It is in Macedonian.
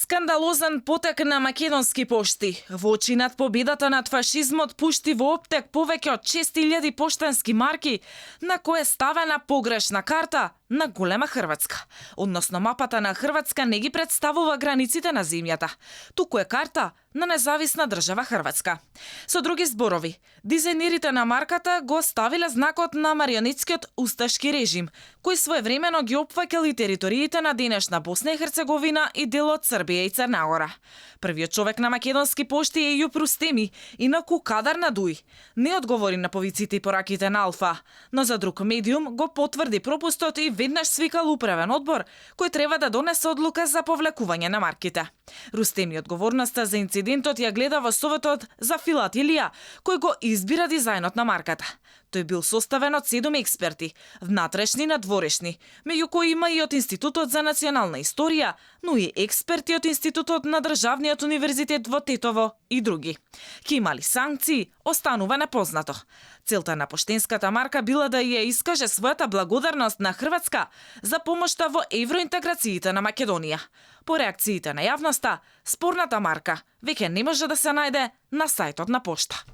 Скандалозен потек на македонски пошти. Во очи над победата над фашизмот пушти во оптек повеќе од 6000 поштенски марки, на кој е ставена погрешна карта на голема Хрватска. Односно мапата на Хрватска не ги представува границите на земјата, туку е карта на независна држава Хрватска. Со други зборови, дизајнерите на марката го ставиле знакот на марионетскиот усташки режим, кој своевремено ги опфаќал и териториите на денешна Босна и Херцеговина и дел од Србија и Црна Гора. Првиот човек на македонски пошти е Ејуп Рустеми, инаку кадар на Дуј. Не одговори на повиците и пораките на Алфа, но за друг медиум го потврди пропустот и веднаш свикал управен одбор, кој треба да донесе одлука за повлекување на марките. Рустеми одговорноста за инцидентот ја гледа во Советот за филателија, кој го избира дизајнот на марката. Тој бил составен од 7 експерти, внатрешни и надворешни, меѓу кои има и од Институтот за национална историја, но и експерти од Институтот на Државниот универзитет во Тетово и други. Ке имали санкции, останува непознато. Целта на поштенската марка била да ја искаже својата благодарност на Хрватска за помошта во евроинтеграциите на Македонија. По реакциите на јавноста, спорната марка веќе не може да се најде на сајтот на пошта.